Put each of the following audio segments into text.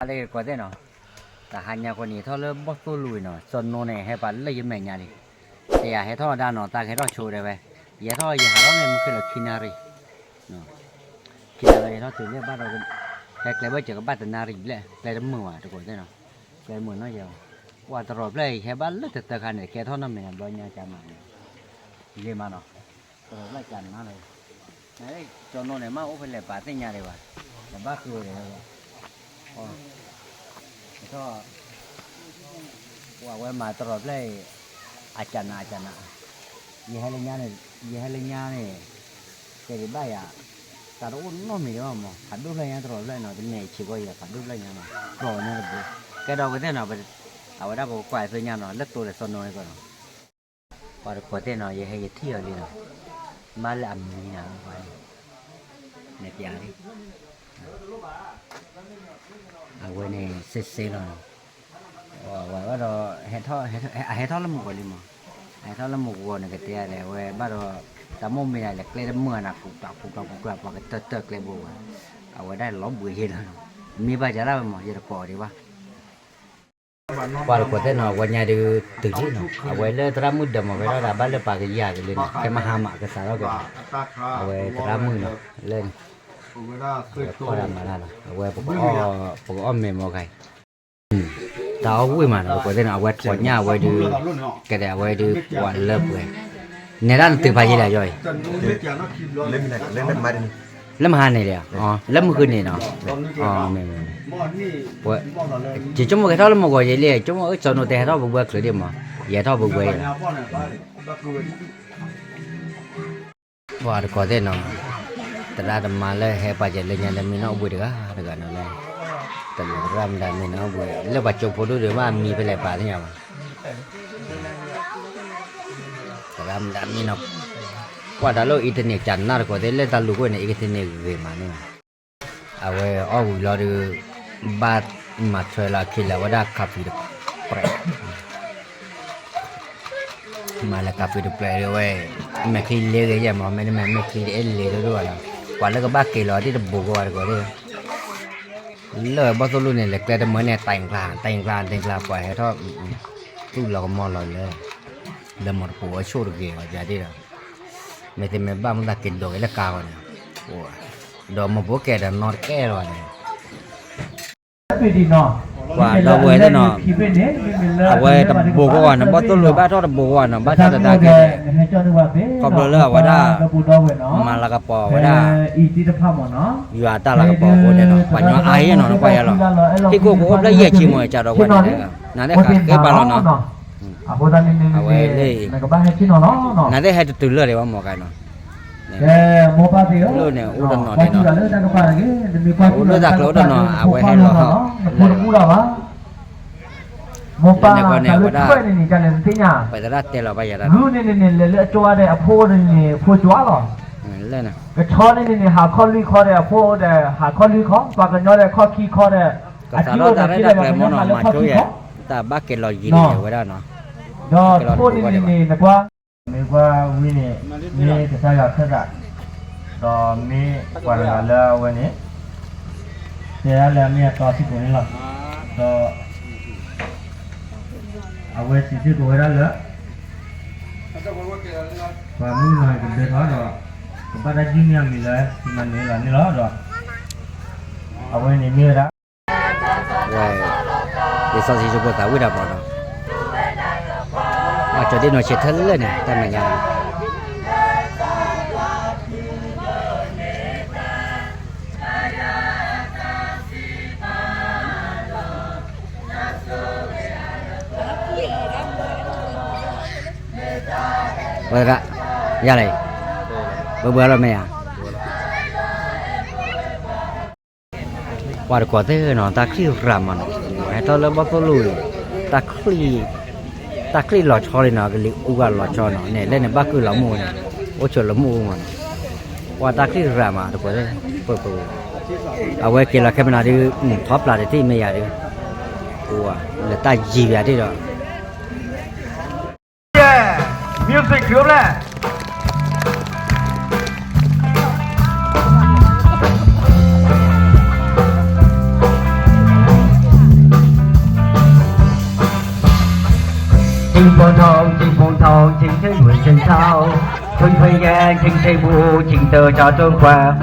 လၢကိးသ့ၣ်နီၤ, တဟါညါဃီန့ၣ် ယထီၣ်လၢဘီၣ်သိၣ်လိၤအံၤနီၤ, စီၤနိန့ၣ် ဟဲပာ်လၢယမဲာ်ညါလံ, တယၤဟဲထီၣ်ဒၣ်နီၤ, တၢ်ကဟဲထီၣ်ဆိဒဲးဝဲ, ယဟဲထီၣ်ယဟးထီၣ်န့ၣ် မုၢ်ခဲလၢာ်ခံနၣ်ရံၣ်, ခံနၣ်ရံၣ်ယဟဲထီၣ်တုၤလၢဘၣ်ဒီး, ဟဲကျဲဘၣ်စၢၤကဘၣ်တနၣ်ရံၣ်ဘျဲၣ်, ကျဲတမုာ်ဘၣ်တကိးသ့ၣ်နီၤ, ကျဲတမုာ်နီၤယဲ, ပှၤတရီးဖျၢၣ်အံၤ ဟဲဘၣ်လၢတသၢခါန့ၣ် ကဲထီၣ်နီတမံၤန့ၣ် ဘျီညါကမၤန့ၣ်, ယမၤနီၤ တရီးဖျၢၣ်ကနၤလီၤ, စီၤနိန့ၣ် မ့ၢ်အိၣ်ဖဲလဲၣ်ပာ်သ့ၣ်ညါဒံးဘၣ်, တဘၣ်ဃုဝဲဒၣ်, ထီၣ်, ပှၤဝဲမၤတရီးဖျၢၣ်အံၤ, အကနးအကနး, ယဟဲလၢညါန့ၣ်, ယဟဲလၢညါန့ၣ်, တဲဒံးဘၣ်ယၤ, တၢ်တအိၣ်နီတမံၤဒံးဘၣ်မး, ဖးဒိၣ်ဖျၢၣ်ညါတရီးဖျၢၣ်နီၤ, တမ့ၢ်ဆံးကီးယၤ ဖးဒိၣ်ဖျၢၣ်ညါနီၤ, တရီးညါတဘိ, ကဲဒီးကသ့ၣ်နီၤ, အဝဲဒၣ်ပကကွၢ်သ့ၣ်ညါနီၤ လၢတိၤဒီးစီၤနိဝဲကီးနီၤ ပှၤတကိးသ့ၣ်နီၤ ယဟဲယထံၣ်အီၤလံနီၤ, မ့ၢ်လၢအမံၤနၤလီၤပှၤ, နပျးလံ, အဝဲန့ၣ်စ့စ့လီၤနီၤ, ဝဲဘၣ်ဒီး, အဟဲထီၣ်လၢမုၢ်ဂီၤလံမး, အဟဲထီၣ်လၢမုၢ်ဂီၤန့ၣ် ကတဲယၤဒီး အဝဲဘၣ်ဒီး, တၢ်မိၢ်မ့ၢ်ဒၣ်လဲာ်ကျဲတမုာ်နၤ ကူးတၢ်ကူးတၢ်ကူးကျါ ပှၤကတၢၢ်တၢၢ်ကျဲဘိဝဲ, အဝဲဒၣ်လီၤဘှံးယဲလီၤနီၤ, မ့ၢ်ဘၣ်ယၤဒၣ်ဝဲမး ယတကိးဒံးဘၣ် ပှၤတကိးသ့ၣ်နီၤ ဝဲညါဒုးတုၤလံနီၤ, အဝဲလၢသရၣ်မုၣ်ဒၢးမး ဝဲဒၣ်ဒီးဘၣ်လၢပာ်ကယၤက့ၤလံနီၤ, ခဲမဟါမးကစးထီၣ်က့ၤနီၤ, အဝဲသရၣ်မုၣ်နီၤ, လၢန့ၣ်, အဝဲဖီၣ်တၢ်မၤတၢ်လီၤ, အဝဲပက, ပကအီၣ်မ့ၤမ့ၢ်ခါအံၤ, တၢ်အီၣ်ဝံၣ်မးနီၤ ပကိးသ့ၣ်နီၤ အဝဲထိးညၣ်အဝဲဒုး, ကဲဒီးအဝဲဒုးပှၤလၢပှဲၤ, နဲဒၣ်နတုၤဖးယံာ်လံယီၤအံၤ လၢမဟါန့ၣ်လံဧါ, လၢမုၢ်ဃုန့ၣ်နီၤ, မ့ၢ်, ယဆိကမိၣ်ကဟဲထီၣ်လၢမုၢ်ဂီၤယဲလံ, ဆိကမိၣ်အၢစီၤနိတဲဟဲထီၣ်ပှဲၤပှဲၤချုးဒံးမး, ယဟဲထီၣ်ပှဲၤပှဲၤလံနီၤ, ပှၤတကိးသ့ၣ်နီၤ, သရၣ်သမါလၢဟဲပာ်စၢၤလၢညါလၢမ့ၢ်နီၣ်ဘှံးတဂၤတဂၤနီၤလၢ, တလိၣ်သရၣ်မတၤမ့ၢ်နီၣ်ဘှံး လၢပှၤကၠိဖိဒိၣ်ဒုးမ့ၢ်အမံၤဖဲလဲၣ်ပာ်သ့ၣ်ညါဘၣ် သရၣ်မတၤမ့ၢ်နီၤ, ကွၢ်တၢ်လၢ internet ကနၣ်တကိးသ့ၣ်လၢတၢ်လူၤခိၣ်န့ၣ် internet ဂ့ၤမးန့ၣ်, အဝဲအီၣ်ဝံၤလီၤဒုး, ဘၣ်မၤထွဲလီၤအခံလၢအဝဲဒၣ် coffee တပြဲး, မၤလၢ coffee တပြဲးဒုးဝဲ, မဲာ်ချံလ့ဂ့ၤယဲၢ်မး မ့တမ့ၢ်မဲာ်ချံတအဲၣ်လ့ဒိၣ်ဒိၣ်ဘၣ်လီၤ, ပှၤလၢကဘၣ်က့ၤလီၤဒ်တဘိကဝဲတကိးသ့ၣ် လၢဘီၣ်သိၣ်လိန့ၣ် လဲၤကျဲတမၢန့ၣ် တၢ်ကျါ တၢ်ကျါ တၢ်ကျါ ပှၤဟဲထီၣ်, သူၣ်လီၤကမီၤလီၤလၢ, လၢမီၢ်တပိၤအဆိၣ်တဂ့ၤအီၤယၤဒ်ဒီး, မ့ၢ်သ့မ့ၢ်ဘၣ်မူသးက့ၤဒိးက့ၤလၢကါဂီၤန့ၣ်, ဒီးမီၢ်ပိၤကဲဒီးနီတကဲလီၤန့ၣ် ပှၤဒီပုၢ်ဝဲၢ်သ့ၣ်နီၤ, အဝဲတဘိကဝဲန့ၣ် ဘီၣ်သိၣ်လိဘၣ်ထီၣ်တဘိကဝဲနီၤ ဘၣ်ဆၣ်သနာ်က့န့ၣ်, ခီဖျိလၢအဝဲဒၣ်, မၤလၤကပီၤဝဲဒၣ်, ယွၤတၢ်လၤကပီၤအဃိန့ၣ်ဒီး ပှၤညီအါအံၤနီၤ နကွၢ်ယဲလီၤ, ဟံၣ်ခိၣ်ကအိၣ်ဖျဲၣ်ယဲၢ်ဆံမီၤ ကၢ်ဒီးကွၢ်န့ၣ်, နသ့ၣ်ဃးဃ့ဘၣ်လီၤနီၤ, အဝဲလၢ, နသ့ၣ်ဟဲတတုၤလၢာ်ဒံးဘၣ်မီၤကနီၤ လၢန့ၣ် အိၣ်တနီၤန့ၣ်နီၤ, အိၣ်လၢတၢ်ကျဲအိၣ်တနီၤ အဝဲဟဲလီၤ, မိၢ်ပၢ်န့ၣ်ဝဲဒၣ်, ပသရၣ်တဲလီၤဘၣ်ယၤဒၣ်, လၢန့ၣ်, ကဆီန့ၣ်န့ၣ် ဟးခီလွံၢ်ခီဒီးအဖိဒီး ဟးခီလွံၢ်ခီ, ပှၤကညီဒီးခီၣ်ခံခီဒီး, ကစးထီၣ်တၢ်ရဲၣ်တၢ်ကျဲၤမီၤနီၤ မၤဆိယဲၢ်, တၢ်ဘၣ်က့ၤလီၤယံၤန့ၣ်ဝဲဒၣ်နီၤ, ဒီးထိၣ်န့ၣ်န့ၣ်န့ၣ် နကွၢ် မ့ၢ်ကွၢ်ဝံၤန့ၣ်, မ့ၢ်ကစၢ်ယွၤခၢၣ်သး, ဒီးမ့ၢ်ပှၤတဂၤလၢအဝဲန့ၣ်, တဲဒၣ်လၢအမ့ၢ်အတီစ့ၢ်ကီးန့ၣ်လီၤ, ဒီး, အဝဲစံးစ့ၢ်ကီးဝဲဒၣ်လၢ, ပှၤမုၣ်ကနီၤကဒၢထီၣ်ဒီး, ကဘၣ်တၢ်ဒ်န့ၣ်အမံၤလၢ စံမၤနၢၤလီၤန့ၣ်လီၤဒီး, အဝဲန့ၣ်မ့ၢ်ဝဲဒၣ် ဝဲ, လံာ်စီဆှံကၠိဖိသးဝံၣ်တၢ်ပီၤနီၤ, ပှၤကၠီၤဒ့ၣ်နီၢ်ဆံးထၢလၢာ်န့ၣ် တၢ်မဲာ်ညါန့ၣ်, ဝဲဒၣ်, ယၤလဲၣ်, ဘၣ်ဘၣ်လီၤမ့ၢ်ဧါ ပှၤတကိးသ့ၣ်နီၤ တၢ်ချံၣ်ရၤမးနီၤ, ဟဲထီၣ်လၢဘီၣ်သိၣ်လိအံၤ, တၢ်ချံၣ်, တၢ်ချံၣ်လီၤဆီလံနီၤ ကလံၤအူဂၤလီၤဆီနီၤ န့ၣ် လၢန့ၣ်ဘၣ်ကုၢ်လီၤမုၢ်န့ၣ်, အိၣ်ဆိးလီၤမုၢ်အူမးနီၤ, ပှၤတၢ်ချံၣ်ရၤမးတကိးသ့ၣ်, ပၢၢ်ပၢၢ်, အဝဲက့ၤလီၤခဲမနၤဒုး, ထီၣ်ပျၢ်တထံၣ်မ့ၢ်ယၤဒုး, အိၣ်ဝဲ, လၢတၢ်ယံၤယၤဒ်ဒီး Music ကၠိဖျဲၣ်, ပှၤ金风筒，金风筒，金针鱼真吵，吹吹烟，金针鱼，金豆角真快。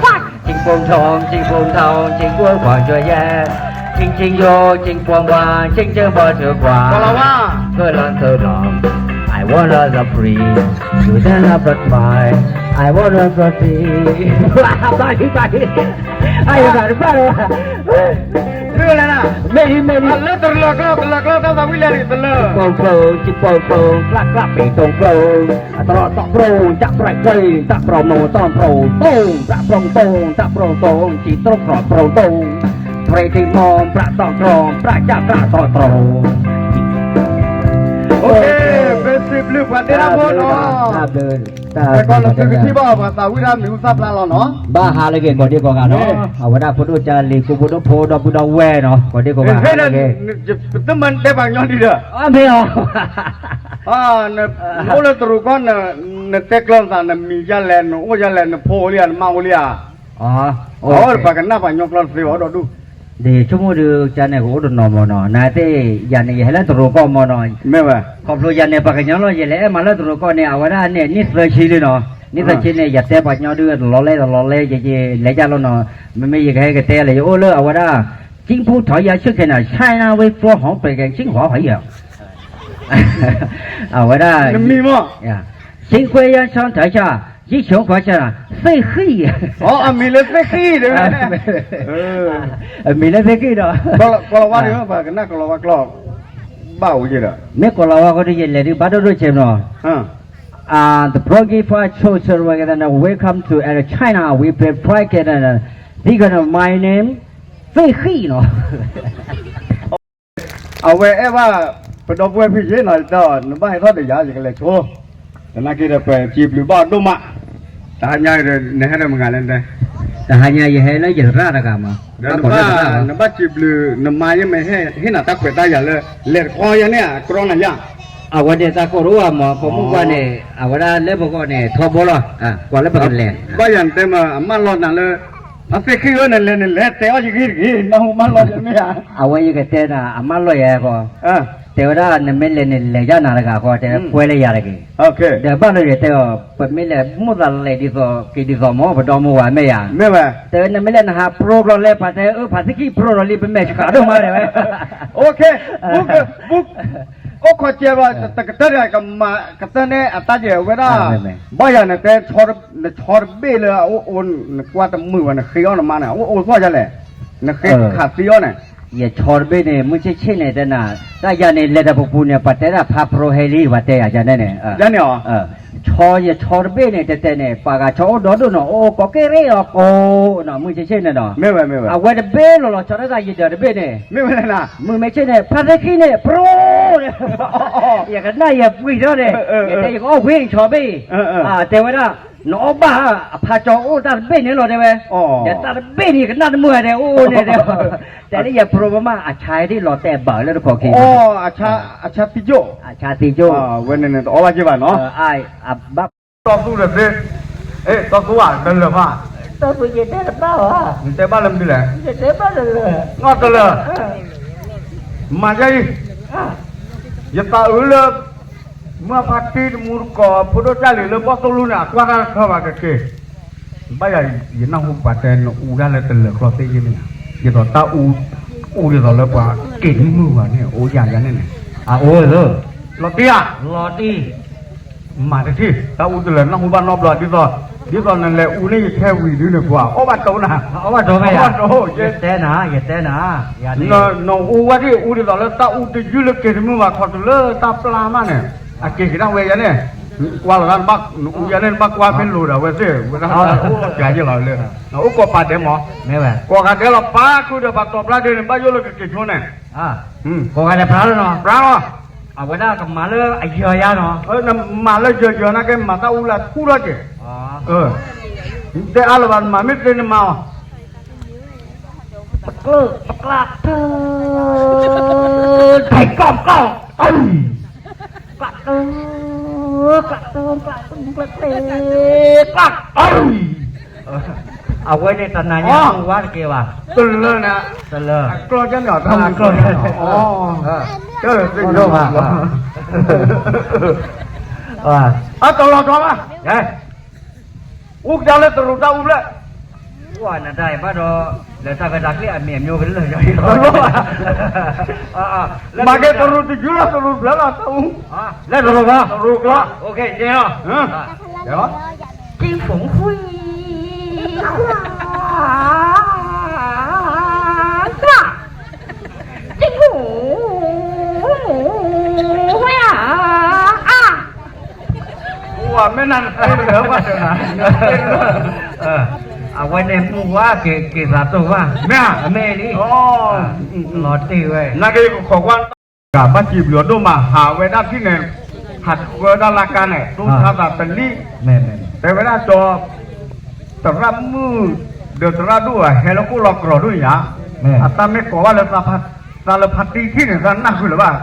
金风筒，金风筒，金锅黄脚烟，金金油，金光光，金针鱼真快。够了哇。够了，够了。I wanna the free, you don't have the fly. I wanna the free. ပါပြီပါပြီ အဲ့ဒါပါတော့ မ့ၢ်လဲၣ်, မ့ၢ်လၢတလၢကျီၢ် တလၢကျီၢ် တၢ်သးဝံၣ်လဲၣ်န့ၣ် တလၢ ကျိကျိ ကျိကျိ ကျၢ်ကျၢ် ပ့ၤတိကျိ အတရီတီပြိ တၢ်ပြၢ်ကျိ တၢ်ပြိမိၢ် တၢ်ပြိတိ တၢ်ပြိတိ တၢ်ပြိတိ စံတိပြိပြိတိ ပြ့တိမိၢ် ပြၢ်တီကျိ ပြၢ်ကျၢ် ပြၢ်တီကျိ OK, ပစံးဘျုးပှၤတဲတၢ်ဖိနီၤ, တၢ်ဘျုး တၢ်ဘျုး ကီးလၢသုကထံၣ်ဘၣ် ပှၤသးဝံၣ်တၢ်မံၤဟူသၣ်ဖျါလီၤနီၤ, ဘၣ်ဟါလၢက့ၤ ကိးဒံကိးဂၤနီၤ, အဝဲဒၣ်ဖိဒိၣ်ကၢ်လံၤ ကိးဖိဒိၣ်ဖိဒီပုၢ်ဒီဝဲၢ်နီၤ ကိးဒံကိးဂၤ, ပသုမ့ၢ်တဲပှၤကညီဒံးဒီး, အမ့ၢ်အီၤ, အိၣ်လၢတရူးကီၢ် နတဲကျီၢ်နသး နမံၤဒ်လဲၣ် နအိၣ်ဒ်လဲၣ် နဖိအိၣ်လံဧါ နမါအိၣ်လံဧါ, အဝဲပှၤကနၣ်ပှၤကညီကျီၢ်တသ့ဘၣ် ဒီဒူၣ် ဒ်ဆိကမိၣ်ဒုး ကန့ၣ်ကအိၣ်တနီၤမ့ၢ်နီၤ, နသ့ၣ် ယၤန့ၣ် ယဟဲလၢတရူးကီၢ်မ့ၢ်နီၤ, မ့ၢ်ဝဲ, ခီဖျိယၤန့ၣ် ပှၤကညီလီၤ ယလဲၤအဲၣ်မးလၢတရူးကီၢ်န့ၣ် အဝဲဒၣ်န့ၣ် နံၣ်သၢဆံလံနီၤ, နံၣ်သၢဆံန့ၣ် ယတဲပှၤကညီဒုး တလီၤလဲၣ်တလီၤလဲၣ် ယလဲၤယၤလီၤနီၤ, မ့မ့ၢ်ယကဟဲကတဲလဲၣ် ယအိၣ်လၢအဝဲဒၣ် ကၠံဖူထီယၤဆူၣ်ခဲနၤ China ဝ့ၢ်ပျီဟီၣ်ပှဲၤကဲ ကၠံဟီၣ်ဟီၣ်ယၤ အဝဲဒၣ် နမံၤမ့ၢ် စ့ခွဲယါဆီထါဆၣ် ယံၣ်ဆိခွါဆၣ် သ့ၣ်ဃံၣ်, အမံၤလၢသ့ၣ်ဃံၣ်, အမံၤလၢသ့ၣ်ဃံၣ်ဒီး ကီးလီၤဝါဒီး ပှၤကနၣ်ကီးလီၤဝါကျီၢ် ဘၣ်အိၣ်ယဲဒီး မ့ၢ်ကီးလီၤဝါဃီဒီး ယလဲၤဒုးဘၣ်ဒိၣ်ဒိၣ်ဆဲးနီၤ, The Porcupine Trust ဝဲကသန Welcome to China, we pay pride Canada, this is my name, သ့ၣ်ဃံၣ်နီၤ အဝဲအဲၣ်ဘၣ် ပဒီပုၢ်ဝဲၢ်ဖံးယ့ၣ်နီၤ ယတဲအီၤ နဘၣ်ဟဲထီၣ်ဒီးယၤ ယကလဲၤဆိ, သနာ်က့ဒီး ပစံးဘျုးဘၣ်အီၤဒိၣ်မး, တဟါညါဒီး နဟဲဒီးမတၤလဲၣ်တဲ, တဟါညါယဟဲလၢယသရၣ်တဂၤမး, နဘၣ်စံးဘျုး နမါယဲမ့ၢ်ဟ့ၣ်နၤတၢ်ခွဲးတၢ်ယာ်လၢ လဲၤတခီယၤန့ၣ် အကြီနၤယၤ, အဝဲန့ၣ်တၢ်ကိၢ်တအိၣ်မး ပိာ်မုၣ်ကွၢ်န့ၣ် အဝဲဒၣ်လၢပဂီၢ်န့ၣ် ထီဘိလီၤ, ကွၢ်လၢပကလဲၤ, ဘၣ်ယၤနတဲမး အမၢလီၤနၤလၢ အသ့ၣ်ဃံၣ်ဧၢ နလဲၤနလဲၤ တဲအီၤယဂ့ၤတဂ့ၤ နၢ်ဟူမၢလီၤယၤမ့ၢ်ဧါ, အဝဲယကတဲနၤ အမၢလီၤယၤဃီ တဲဝဲဒၣ် နမ့ၢ်လဲၤနလဲၤယၤနၤတဂၤဃီ တဲကွဲလၢယၤတဂ့ၤ, ဒီးဘၣ်လၢယတဲအီၤ ပမ့ၢ်လဲၤမိၣ်သးလဲၤဒ်သိးက့ၤဒ်သိးမ့ၢ် ပဒီမါဝၤမ့ၢ်ယၤ, တဲနမ့ၢ်လဲၤနဟးပြိကျီၢ်လဲၣ် ပှၤတဲအၢ ဖါသ့ၣ်ခံပြိလီၤလံ ပမဲာ်ဆှးဒိၣ်မးတဲဝဲ, အိၣ်ခီကဲဘၣ် တကတၢၢ်တဂၤ ကမၤကတၢၢ်န့ၣ် အတၢ်ယဲၢ်ဝဲဒၣ်, ဘၣ်ယၤနတဲ နဆီတဘ့ၣ်လၢအအိၣ်အိၣ် နကွၢ်တမုာ်ဘၣ် နဃ့အီၣ်နမါန့ၣ် အအိၣ်အိၣ်သီၣ်ယၤလဲၣ်, နဃ့ခးသံအီၤန့ၣ် ယဆီတဘ့ၣ်န့ၣ် မုၢ်ဆ့ၣ်ဆ့ၣ်န့ၣ် တဲနၤ, တၢ်ယၤန့ၣ် လဲၤတၢ်ပူၤပူၤန့ၣ် ပှၤတဲဒၣ်ဖါပြိဟဲလံ ပှၤတဲယၤန့ၣ်န့ၣ်, ဆီယဆီတဘ့ၣ်န့ၣ် တဲတဲန့ၣ် ပှၤဂၤဆီအိၣ်ဒီဒိၣ်နီၤ အိၣ်ကိးက့ၤရ့ၣ်အီၤကိးနီၤ မုၢ်ဆ့ၣ်ဆ့ၣ်န့ၣ်ဒီး, အဝဲတဘ့ၣ်လီၤလီၤ ဆီတၢ်သးယဒၢးတဘ့ၣ်န့ၣ်, မုၢ်မ့ၢ်ဆ့ၣ်န့ၣ် ဖါသ့ၣ်ခံန့ၣ် ပြိန့ၣ်, ယကနၣ်ယပှံၤထီၣ်န့ၣ်, ယတဲယကအီၣ်ဝ့ၢ်ဆီဘ့ၣ်, တဲဝဲဒၣ် နအီၣ်ဘၣ် အဖါကၠီအိၣ်တၢ်တဘ့ၣ်န့ၣ်လီၤတဲဝဲ, ယတၢ်တဘ့ၣ်န့ၣ် ယကနၣ်တမုာ်တဲအိၣ်အိၣ်န့ၣ်တဲ, တဲလၢယပြိမး အဆါဒ်လီၤတဲာ်ဘၢလၢတခိးခံ, အဆါသံကၠိၣ်, ဝဲန့ၣ်န့ၣ်တအီၣ်ဘၣ်က့ၤဘၣ်နီၤ, ဘၣ်တီၢ်သူၣ်ဒီးသ့, တီၢ်သူၣ်ဘၣ် တလၢာ်ဘၣ်, တီၢ်သူၣ်ယတဲတဘၣ်ဘၣ်, နတဲဘၣ်လၢမနုၤလဲၣ်, ယတဲဘၣ်တလၢာ်, နီၢ်တလၢာ်, မၤယါအံၤ ယသးအုးလၢ မုၢ်ဖါတံၢ်တမူတကိး ဖိဒိၣ်ကၢ်လံၤလၢဘီၣ်သိၣ်လိန့ၣ် အကွၢ်တၢ်တခါဘၣ်ကက့ၤ, ဘၣ်ယၤ ယနၢ်ဟူပှၤတဲနအူဒၣ်လၢတလၢာ်ကျီၢ်သ့ၣ်ယဲၢ်မ့ၢ်ဧါ, ဒ်သိးတၢ်အူ, အူဒ်သိးလၢပှၤက့ၤတမုာ်ဘၣ်န့ၣ် အိၣ်ယၤယၤန့ၣ်န့ၣ်, အအိၣ်လၢ, လီၤတံၢ်ဧါ, လီၤတံၢ် မၤတထံၣ် တၢ်အူတလၢာ်နၢ်ဟူဘၣ်နီတဘျီ ဒ်သိး, ဒ်သိးနလဲၤအူန့ၢ်ယထဲဝံၤဒုန့ၣ်ကွၢ် အီၣ်ဘၣ်တိၢ်နၤ, အီၣ်ဘၣ်တိၢ်မ့ၢ်ယၤ, ယတဲနၤ, ယတဲနၤ, နအူဝဲဒၣ်အူဒ်သိးလၢတၢ်အူတယုၢ်လၢက့ၤတမုာ်ဘၣ်ခီတုၤလၢတၢ်ပျၢ်မးန့ၣ်, အက့ၤကဒါဝဲယၤန့ၣ်, ကွၢ်လီၤတၢ်နဘၣ်, နအူယၤန့ၣ် နဘၣ်ကွၢ်မ့ၢ်လိၤဒီးဝဲသ့ၣ်, ဝဲဒၣ်အိၣ်ပျၢ်ယဲၢ်လီၤလၢ, အိၣ်ကိးပာ်ဒဲးမး, ကိးဂၤဒဲးလီၤ ပၢ်ခုဒီးပှၤတီၤပျၢ်ဒဲးန့ၣ် ဘၣ်ယိၣ်လၢကက့ၤဆိန့ၣ်, ကိးဂၤဒဲးပျၢ်လီၤနီၤ, ပျၢ်လီၤ အဝဲဒၣ်ကမၤလၢအယၢၤယါနီၤ, မၤလၢယၢၤယၢၤနာ်က့ မၤတၢ်အူလၢထူထီၣ်က့ၤ, တဲအါလၢၤဘၣ် နမၤမ့ၢ်သ့နမၤအီၤ, ပကျၢၢ် ပကျၢၢ် တၢ်ကီၢ်ကီၢ်, ကျၢၢ် ကျၢၢ် ကျၢၢ် ကျၢၢ် ကျၢၢ် ကျၢၢ် အဝဲန့ၣ်တနၤညါအိၣ်ဝါတကဲဘၣ်, တလၢန့ၣ်, တလၢ, အကျီၢ်ကန့ၣ်, အကျီၢ်ကန့ၣ်, အတလီၤကီဘၣ်, အိၣ်ကဒါလၢတရူးတၢ်အူဖျၢၣ်, ဝနတၢ်ဘၣ်ဒီး, လၢတၢ်ကဒါကျ့အမံၤအမျိုးကလၢာ်ယီၤ, မၤက့ၤတရူးတယုၢ်လီၤ တရူးဖျၢၣ်လီၤတၢ်အူ, လၢတရူးကျီၢ်, တရူးကျီၢ်, ကဲလီၤ, ကဲလီၤ, 金凤会花大，金凤会啊，啊，မ့ၢ်နၤနသ့လၢၤဘၣ်တနၤ, အဝဲန့ၣ်မုၢ်ဝါက့ၤသးတိၢ်ဘၣ်, မ့ၢ်ဧါ, မ့ၢ်လံ, လီၤတ့ၢ်ဝဲ, နက့ၤကခိးကွၢ် ဂၤဘၣ်စံးဘျုးအဒိၣ်မး ဟးဝဲဒၣ်ဖဲန့ၣ်, ဟးဆှၢဒၣ်လၢကါန့ၣ် တိၢ်ဆါသးတလံ, တဲဝဲဒၣ်ကၠီ, သရၣ်မုၣ်, ဒီးသရၣ်ဒိၣ်အဟဲလၢခိၣ်လီၤကြီၤဒိၣ်ညါ, အတၢ်မ့ၢ်ကိးဘၣ်လၢ သးလၢဖါတံၢ်ထံၣ်န့ၣ် သးနၢ်ဃုာ်လၢၤဘၣ်,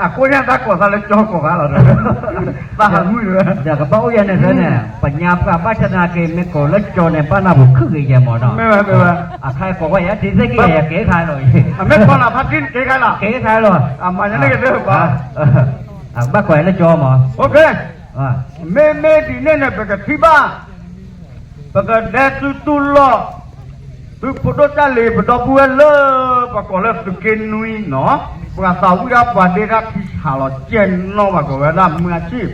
အဃိညါတၢ်ကိးသးလၢကၠီကိးဂၤလီၤ, သးဟးမုၢ်လၢၤ, ဒီးကဘၣ်အိၣ်ယဲန့ၣ်သၢန့ၣ် ပညါပှၢ်ဘၣ်ဆၣ်သနာ်က့ မ့ၢ်ကိးလၢကၠီန့ၣ် ဘၣ်နၢ်ပူၤခုၣ်ဂ့ၤယဲမးနီၤ, အခါကိးဝဲယဲ ဒ်သိးက့ယဲကဲခါလီၤ, အမ့ၢ်ကိးနၤဖါတံၢ်န့ၣ်ကဲခါလီၤ, ကဲခါလီၤ, အမၤညါန့ၣ်ကတၢၢ်ဘၣ်, ဘၣ်ကိးယဲလၢကၠီမး, မ့မ့ၢ်ဒ်န့ၣ်န့ၣ် ပကထံၣ်ဘၣ် ပကဒဲသုတူၢ်လိာ် သုးဖိဒိၣ်တၢ်လံၤ ပဒီပုၢ်ဝဲၢ်လၢ ပကိးလၢသုးက့နွံနီၤ, ပှၤသးဝံၣ်ဒၣ်ပှၤဒ့တၢ်ခံဆးလီၤ ကဲနီၣ်ဘၣ် ကိးဝဲဒၣ်မုၢ်အဆံၣ်,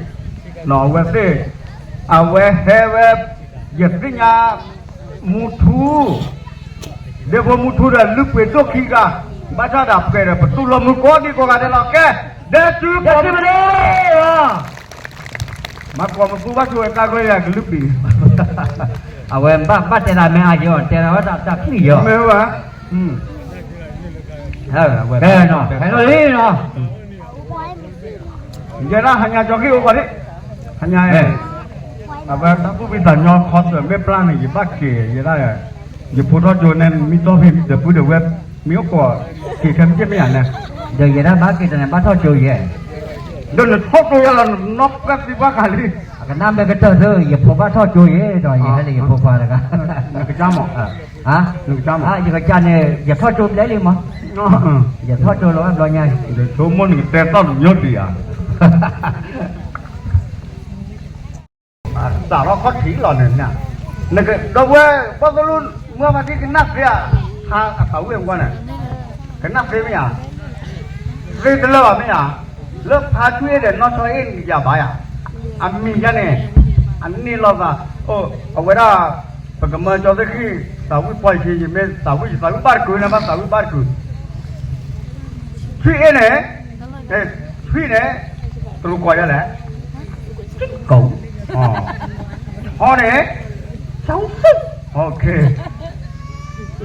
အဝဲသ့ၣ်, အဝဲဟဲဝဲ, ယသ့ၣ်ညါ, မူထူ ဒ့ဖိမူထူဒီးလုၢ်ပှ့ၤဒိၣ်ခံဂၤ, ဘၣ်ဆၣ်ဒီးပှဲၤဒီးပတူၢ်လိာ်မုၢ်ကိးဒံကိးဂၤဒဲးလီၤ. ကဲ, ဒဲစုကိးမုၢ်, မၤကိးမုၢ်သူဘၣ်ဆိဝဲတၢ်ကီယၤကလုၢ်ပံၤ, အဝဲဘၣ်ဘၣ်တဲဒၣ်မ့ၢ်အယီၤ တဲဒၣ်ဝဲတၢ်ချံၣ်ယီၤ, မ့ၢ်ဝဲ, ကဲနီၤ, ဖဲလီၤလံနီၤ ယဲဒၣ်ဟါညါကၠီက့ၢ်အိၣ်ကီးဒံး, ဟါညါ, အဝဲတၢ်ဘူၣ်ဖံသးညီခီစၢၤမ့ၢ်ပျၢ်န့ၣ် ယဘၣ်က့ၤယဲဒၣ်, ယဖိထီၣ်ကၠိန့ၣ် မံတီၢ်ဖံဒီပုၢ်ဒီဝဲၢ်, မ့ၢ်အိၣ်ကီးက့ၤခဲမ့ၢ်မ့ၢ်ဧါန့ၣ်, ဒီးယဲဒၣ်ဘၣ်က့ၤတန့ၣ် ဘၣ်ထီၣ်ကၠိယဲ, ဒီးနထီၣ်ကၠိယဲလီၤ နနီၢ်ပှၢ်သံပှၢ်ဃာ်လံ, အကနၣ်မ့ၢ်ကတၢၢ်သၢ ယဖိဘၣ်ထီၣ်ကၠိယဲဒီး ယဟဲလၢယဖိခွါတဂၤ, နကစၢ်မး, နကစၢ်မး, ယကစၢ်န့ၣ် ယထီၣ်ကၠိဘျဲလံမး, ယထီၣ်ကၠိလီၤဘျီညါ, ယဆိကမိၣ်နကတဲသီၣ်တမျိုးဒံးဧါ စးထီၣ်ခီၣ်ထံးလီၤန့ၣ်, နကဒီပုၢ်ဝဲၢ် ဘီၣ်သိၣ်လိ မုၢ်ဖါတံၢ်ကနၣ်သ့ဧါ, ဟါအသးဝံၣ်အကွၢ်န့ၣ်, ကနၣ်သ့မ့ၢ်ဧါ, သ့တလၢာ်ဘၣ်မ့ၢ်ဧါ, လၢဖါထွံၣ်အ့ၣ်ဒီးနီၢ်ဆီအ့ၣ်န့ၣ်ယၤဘၣ်ယၤ, အမံၤယၤန့ၣ်, အန့ၢ်လိာ်သး, အဝဲဒၣ်, ပကမၢကၠီသ့ၣ်ဃံၣ်, သးဝံၣ်ပှၢ်ယံၤ ယမ့ၢ်သးဝံၣ် ယသးဝံၣ်ဘၣ်တကုာ်န့ၣ် ဘၣ်သးဝံၣ်ဘၣ်တကုာ် ထွံၣ်အ့ၣ်န့ၣ်, ထွံၣ်န့ၣ်, တရူးကိးယၤလဲၣ်, ကိး, ဟီန့ၣ်,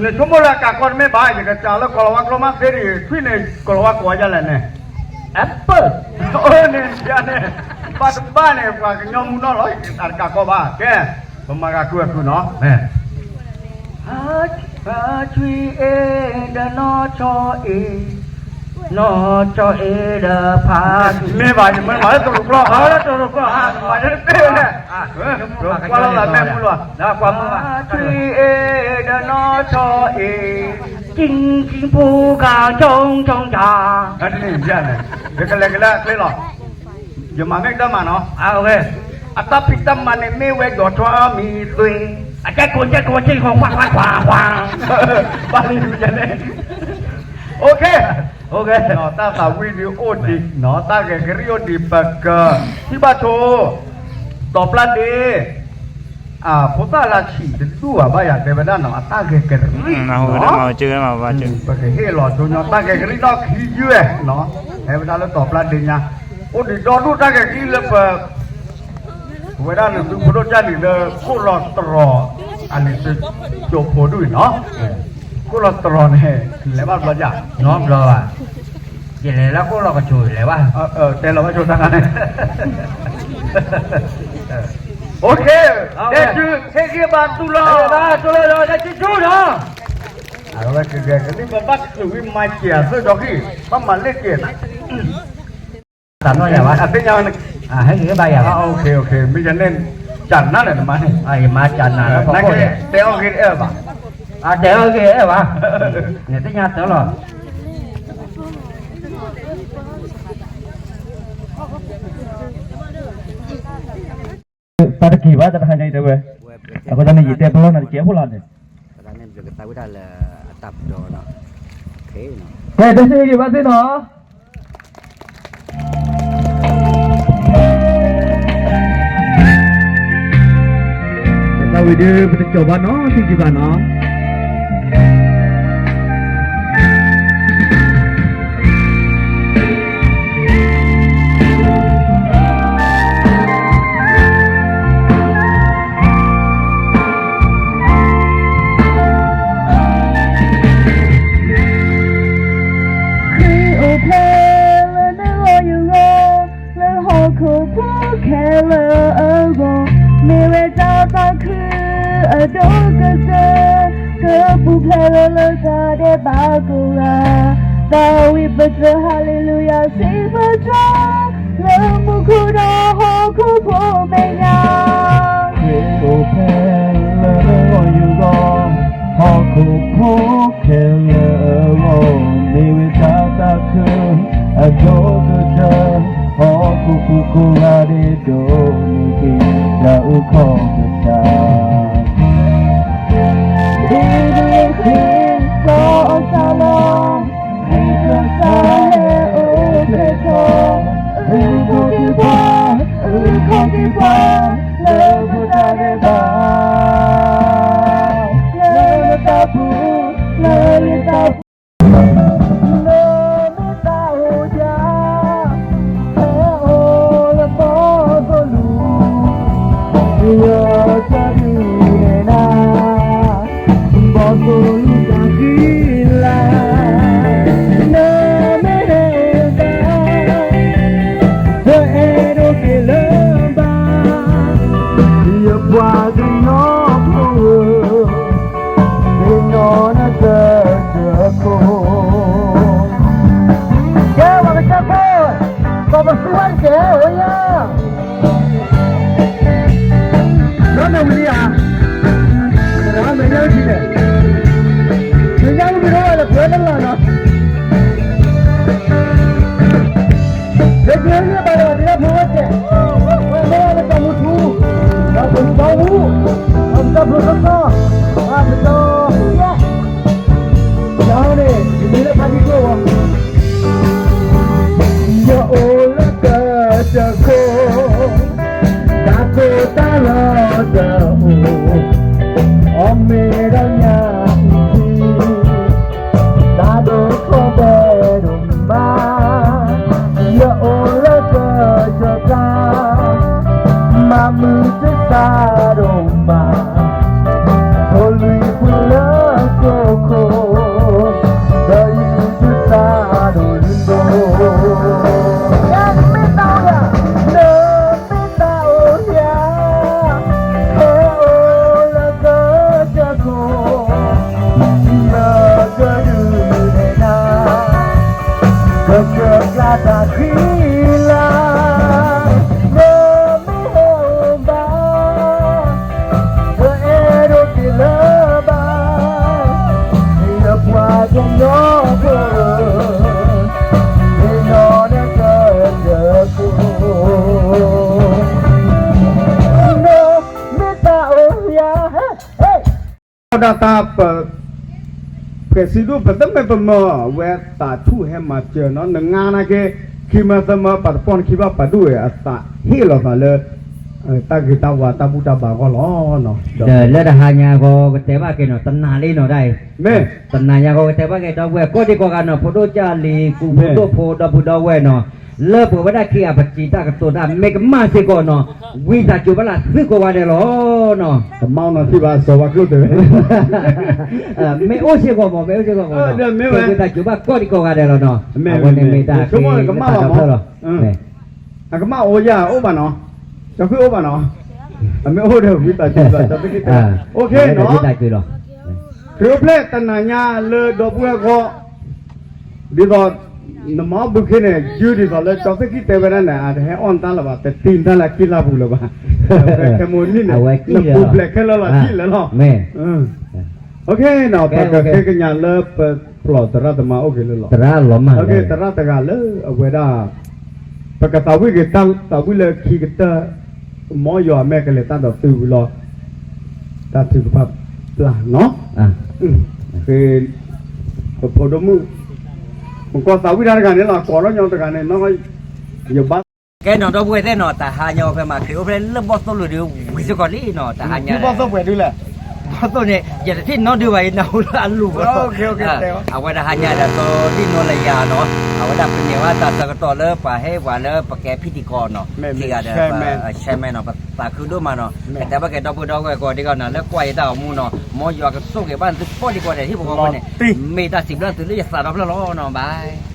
နဆိကမိၣ်လၢအကးကီတမ့ၢ်ဘၣ် ယကစးလၢကိၤလၤဝါကျိာ်မးသ့ဒံး ထွံၣ်န့ၣ် ကိၤလၤဝါကိးယၤလဲၣ်န့ၣ်, apple, န့ၣ်, ဘၣ်တဘၣ်န့ၣ် ပှၤကညီမူနီၢ်လီၤ အတကးကီဘၣ် ကဲ, ပမၤဂၤကုၢ်အကုၢ်နီၤ ဖါထွံၣ်အ့ၣ်ဒီးနီၢ်ဆီအ့ၣ်, နီၢ်ဆီအ့ၣ်ဒီးဖါထွံၣ်, မ့ၢ်ဘၣ် ယမ့ၢ်မၤလၢတရူးကျိာ်, လၢတရူးကျိာ်, မၤလၢတရူးကျိာ်, ကွၢ်လီၤသးမဲာ်မူလီၤ, ဖါထွံၣ်အ့ၣ်ဒီးနီၢ်ဆီအ့ၣ်, ကၠံၣ်ကၠံၣ်ပူၤကၣ် ဆိကၠါ, ယကလဲၤကလဲၤချ့လီၤ ယမၤမ့ၢ်ကတၢၢ်မးနီၤ, အတၢ်ဖံးတၢ်မၤန့ၣ်မ့ၢ်ဝဲဒီးထွါမံၤသွ့, အကဲကိးကဲကိးကဲကိး ကွၢ်ကွၢ်ကွၢ်ကွၢ်, ဘၣ်လံန့ၣ်, အိၣ်ခ့, တၢ်သးဝံၣ်ဒံးအိၣ်ဒံးနီၤ တၢ်ဂဲၤကရံၣ်အိၣ်ဒံး ပကထံၣ်ဘၣ်ဆိ, တီၤပျၢ်ဒ့ ဖိသၣ်လၢဆံးတဒူၣ်ဘၣ်ယၤတဲဝဲဒၣ်နီၤ အတၢ်ဂဲၤကရံၣ်နီၤ, ပကဟ့ၣ်လီၤဆိညီတၢ်ဂဲၤကရံၣ်နီၣ်ခံယုၢ်နီၤ, ဟဲဝဲဒၣ်လၢတီၤပျၢ်ဒ့ညါ, အိၣ်ဒံးဒီဒူၣ်တၢ်ဂဲၤကရံၣ်လၢပ ပဝဲဒၣ်နသုးဖိဒိၣ်ကၢ်လံၤလၢခိၣ်လီၤတရီၤ, အန့ၣ်သုးကၠိဖိဒူၣ်အံၤနီၤ, ခိၣ်လီၤတရီၤန့ၣ် လဲၤဘၣ်ဘျီဒ်, နီတဘျီဘၣ်, ယလဲၤလၢခိၣ်လီၤကဆိးလဲၤဘၣ်, တဲလီၤဘၣ်ဆိတၢ်န့ၣ်, အိၣ်ခ့, တဲဆူဟ့ၣ်ဂံၢ်ဘါတူၢ်လီၤ, တူၢ်လီၤ တဲဆူဆူနီၤ, အဝဲကဂဲၤကလံၣ် ပဘၣ်ချုးဝံၤမၤစၢၤအသိးကၠီဃံ, ဘၣ်မၤလ့ၣ်က့ၤနၤ တၢ်နီၢ်ယၤဘၣ်, အသ့ၣ်ညါ, ဟဲက့ၤဘၣ်ယၤဘၣ်, မ့ၢ်ယၤန့ၣ်, ကၢ်နၤလၢနမါန့ၣ်, ယမါကၢ်နၤလၢဖီခိၣ်န့ၣ်, တဲအီၣ်ဂ့ၤတအဲၣ်ဘၣ်, အတဲအီၣ်ဂ့ၤအဲၣ်ဘၣ်, နသ့ၣ်ညါတၢ်လီၤ. တၢ်တက့ၤဘၣ် တၢ်တဟါညါအံၤတဲဝဲ, အဃိသတးန့ၣ် ယတဲပလီၢ်နၤတကဲးဖိလီၤန့ၣ်, ကဲ တၢ်ဆၢဂ့ၤဘၣ်သ့ၣ်နီၤ. တၢ်ဝံၤဒုး ပတကၠီၤဘၣ်နီၤ ထံၣ်ကံဘၣ်နီၤ. ခရံာ်အိၣ်ဖျဲၣ်လၢနဂီၢ်ယဂီၢ်, လၢဟီၣ်ခိၣ်ဖိခဲလၢာ်အဂီၢ်, မ့ၢ်ဝဲတၢ်သးခုအဒိၣ်ကတၢၢ်, ကပူၤဖျဲးလၢလၢတၢ်ဒဲးဘးကိးဂၤ, သးဝံၣ်ပတြၢၤဟါလ့လူယၤစံးပတြၢၤ, လၢမူခိၣ်ဒီးဟီၣ်ခိၣ်ဖိမဲာ်ညါ ခရံာ်အိၣ်ဖျဲၣ်လၢနဂီၢ်ယဂီၢ်, ဟီၣ်ခိၣ်ဖိခဲလၢာ်အဂီၢ်, မ့ၢ်ဝဲတၢ်သးခုအဒိၣ်ကတၢၢ်, ဟီၣ်ခိၣ်ဖိကိးဂၤဒဲး ဒိးန့ၢ်က့ၤတၢ်အုၣ်ခီၣ်ကစၢ်, ဒ်န့ၣ်စ့ၢ်ကီးအီၤစၢ်လီၤ. ခရံာ်ကစၢ်ဟဲအိၣ်ဖျဲၣ်ထီၣ်, အုၣ်ခီၣ်က့ၤပှၤ, အုၣ်ခီၣ်က့ၤပှၤ, လၢပတၢ်ဒဲးဘး, လၢနတၢ်ပူၤ, လၢယတၢ်ပူၤ, လၢနတၢ်အိၣ်ယၤ, ဟဲအိၣ်လၢဘီသိၣ်လူၤ, ယတၢ်ဒုးနဲၣ်နၤ ဘီသိၣ်လူၤတၢ်ဃံလၤ, နမ့ၢ်ဟဲဘၣ်, ပအဲၣ်ဒိးက့ၤလၢၤဘၣ်, ယပှၤကညီဖိဧၢ, သ့ၣ်နီၣ်နကစၢၢ်ခိၣ်, ကဲ ပှၤကစၢၢ်ခိၣ်, ကီၢ်ပသူဝဲတကဲး အိၣ်ယၤ နီၢ်နီၢ်မံၤဧါ, တဂၤမဲာ်ညါဝဲထံန့ၣ်, မဲာ်ညါဝဲမံၤဒီးဝဲလၢပှဲၤတလီၢ်နီၤ, လၢပှဲၤလၢဘၣ်ဒီး ဒ်လၢဖိဝဲတဲ, ဝဲမ့ၢ်ဝဲလၢတၢ်မူထူ, ဒီးပလူၤဘီမူ, ဒီးပတၢ်ဖျိးသီသီ, ဒီးပတၢ်ဖျိးယဲၢ် ဒီးန့ၣ် ယမံၤလၢဖါတံၢ်ကျိဝဲ, ယအိၣ်လၢကစၢၢ်ခိၣ်, တၢ်ကိၢ်တၢ်လီတအိၣ်, အီၣ်မ့ၤဒီးညၣ်အုၣ်ထံ, တၢ်ဒိၣ်ထီၣ်ဘဲဒိၣ်မး, ယအိၣ်လၢကစၢၢ်ကျါ, မၤမုာ်တစးဒိၣ်မး, ထိၣ်လွံၢ်ပူၤလၢကၠိခိၣ်, ဒီးယုၢ်တစးဒိၣ်လံၤဒိၣ်, ယမ့ၢ်တၢ်အိၣ်ယၤ, နမ့ၢ်တၢ်အိၣ်ယၤ, ဟဲအိၣ်လၢကစၢၢ်ခိၣ်, ယကဒုးနဲၣ်နၤ ကစၢၢ်ကျါတၢ်ဃံလၤ, နမ့ၢ်ဟဲအိၣ်ဘၣ်, ပအဲၣ်ဒိးက့ၤလၢၤဘၣ်, ယပှၤကညီဖိဧၢ, သ့ၣ်နီၣ်နကစၢၢ်ခိၣ်, နမ့ၢ်တၢ်အိၣ်ယၤ, ဟဲ ဒၣ်တၢ်ပ, ဖဲစံးဒိၣ် ပသးမဲာ်ပမၢဝဲသးထူၣ်ဟဲမၤစၢၤနီၤ နငါနာ်က့, ခံမၢသၢမၢပာ်တပီၢ်နခံဘၣ်ပာ်ဒိၣ်ဝဲအသးဟ့ၣ်လီၤသးလၢ တၢ်ဂ့ၤတၢ်ဝါတၢ်ဘူၣ်တၢ်ဘါအဂီၢ်လီၤ. ဒီးလၢတဟါညါအဂီၢ် ကတဲဘၣ်က့ၤနီၤ တနာ်လံနီၤဒၣ်အံၤ, တနာ်ညါအဂီၢ် ကတဲဘၣ်က့ၤဒီပုၢ်ဝဲၢ်ကိးဒံကိးဂၤနီၤ ဖိဒိၣ်ကၢ်လံၤ ကူဖိဒိၣ်ဖိ ဒီပုၢ်ဒီဝဲၢ်နီၤ လၢပှဲၤဝဲဒၣ်ခံဂၤပစံးတၢ်ကတိၤတၢ် မ့ၢ်ကမၣ်စ့ၢ်ကီးနီၤ ဝံသးစူၤဘၣ်လၢသုကိးဂၤဒဲးလီၤနီၤ. ကမၣ်နီၤထံၣ်ဘၣ်စီၤဝါကျိၣ်တဲာ်ဝဲ မ့ၢ်အိၣ်စ့ၢ်ကီးမး မ့ၢ်အိၣ်စ့ၢ်ကီးမး မ့ၢ်ဝံသးစူၤဘၣ်ကိးဒံကိးဂၤဒဲးလီၤနီၤ. အဝဲန့ၣ်မ့ၢ်တၢ် ကမၣ်လီၤမး တၢ်ဖျၢၣ်လီၤ. အကမၣ်အိၣ်ယၤအိၣ်ဘၣ်နီၤ စီၤခွံအိၣ်ဘၣ်နီၤ အမ့ၢ်အိၣ်ဒီးဝံသးစူၤဘၣ် ဝံသးစူၤ ခရံာ်အိၣ်ဖျဲၣ်တနၤညါလၢဒီပုၢ်ဝဲၢ်အဂီၢ် ဒ်သိး နမၤအီၣ်ဘုခ့န့ၣ် ယုၢ်ဒ်သိးလၢကၠီသ့ၣ်ခံတဲဝဲဒၣ်န့ၣ် အတဟဲအီၣ်နတၢ်လၢၤဘၣ်, တတံနတၢ်လၢကံၣ်လၢ်ပူၤလၢၤဘၣ်. ခဲမိၢ်နံၣ်န့ၣ် နပူၤဖျဲးခဲလၢာ်လီၤ ကံၣ်လၢာ်လီၤ. ပကဃ့ကညးလၢပပျီၢ်သရၣ်သမါအိၣ်က့ၤလၢလီၤ. သရၣ်တဂၤလၢအဝဲဒၣ် ပကသးဝံၣ်က့ၤတၢ်သးဝံၣ်လၢခံကတၢၢ်, မ်ယွၤအမဲာ်ကလဲၤတၢ်ဒီးသုဝံၤလီၤ. တၢ်ထုကဖၣ်ပျၢ်နီၤ. ပဖိဒိၣ်မုၣ် ပကိးသးဝံၣ်တၢ်တဂၤန့ၣ်လီၤ, ကိးထီၣ်ညီတဂၤန့ၣ်, ယဘၣ် ကဲနီၤ ဒီပုၢ်ဝဲၢ်သ့ၣ်နီၤ, တဟါညါအီၤဖဲမၤခ့အိၣ်ဖဲလၢဘီၣ်သိၣ်လိၤဒီး ဝံၤစ့ၢ်ကီးလံနီၤ, တဟါညါ ဘီၣ်သိၣ်ပှဲၤဒုလဲၣ်. ဘီၣ်သိၣ်န့ၣ် ယတထံၣ်နီတဒုဘၣ်အံၤ နၢ်ဟူလၢအလိၤဘၣ်. အဝဲတဟါညါဒီး ဒ်နီၢ်လၢယၤနီၤ, အဝဲဒၣ်ပန့ၢ်ဝဲတၢ်ဆၢကတီၢ်လၢပှၤဟဲပှၤလၢပကဲဖံးတံၢ်ကီၢ်နီၤ, ထံဂၤဒီး chairman နီၤ, ပသးခုဒိၣ်မးနီၤ, ကတဲဘၣ်က့ၤဒီပုၢ်ဒီဝဲၢ်ကိးဒံကီးနီၤ လၢကွၢ်ယတၢ်အိၣ်မူနီၤ, မ်ယွၤကဆိၣ်ဂ့ၤဘၣ်သုကိးဒံကီးဒဲး ဟံၣ်ဖိဃီဖိန့ၣ်, မ့ၢ်တၢ်စံးဘျုးသုလၢယသးဒီဖျၢၣ်လီၤနီၤ, bye.